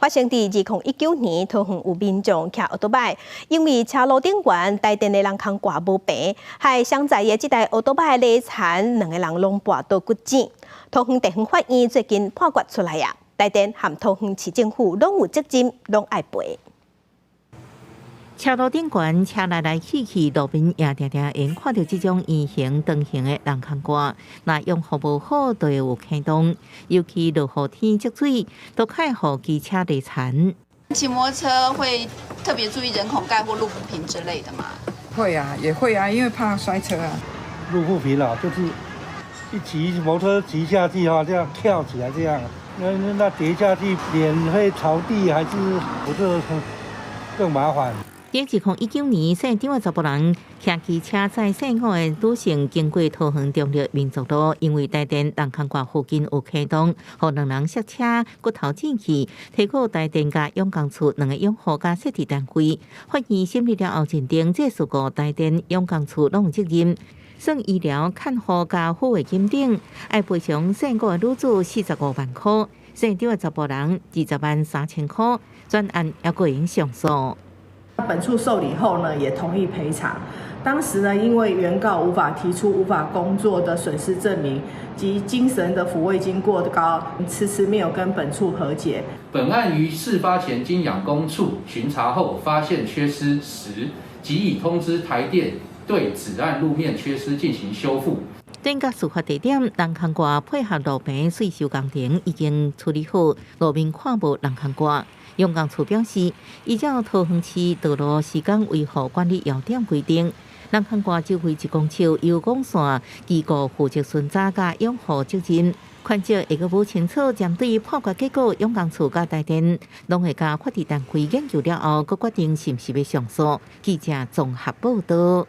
發生佇2019年，桃園有民眾騎歐多擺，因為車路頂懸台電的人空掛無平，害相載的這台歐多擺犁田，兩個人攏跋倒骨折。桃園地方法院最近判決出來啊，台電和桃園市政府攏有責任，攏愛賠。車路頂懸，車來來去去，路面也定定會看著這種圓形、長形的人空掛。若養護無好，就會有坑洞。尤其落雨天積水，都較會予機車犁田。騎摩托車會特別注意人孔蓋或路不平之類的嗎？會啊，也會啊，因為怕摔車啊。路不平啊，就是一騎摩托車騎下去哈，這樣跳起來這樣，那跌下去臉會朝地，還是不是更麻煩？佇2019年，姓張的查埔人騎機車載細五個女性經過桃園中壢民族路，因為台電人空掛附近有坑洞，予兩人摔車骨頭折去，提告台電佮養工處兩個養護佮設置單位。法院審理了後認定，這事故台電養工處攏有責任，算醫療看護佮撫慰金等，愛賠償姓顧的女子45萬塊，姓張的查埔人20萬3千塊，全案猶閣會用上訴。本處受理後呢，也同意賠償。當時呢，因為原告無法提出無法工作的損失證明及精神的撫慰金過高，遲遲沒有跟本處和解。本案於事發前經養工處巡查後，發現缺失時，即已通知台電對此案路面缺失進行修復。轉到事發地點，人空掛配合路邊稅收工程已經處理好，路面看無人空掛。養工處表示，依照桃園市道路施工維護管理要點規定，人空掛周圍1公尺由網線機構負責巡查佮養護責任。款式會閣無清楚，針對判決結果，養工處佮台電攏會佮法律單位研究了後，閣決定是毋是欲上訴。記者綜合報導。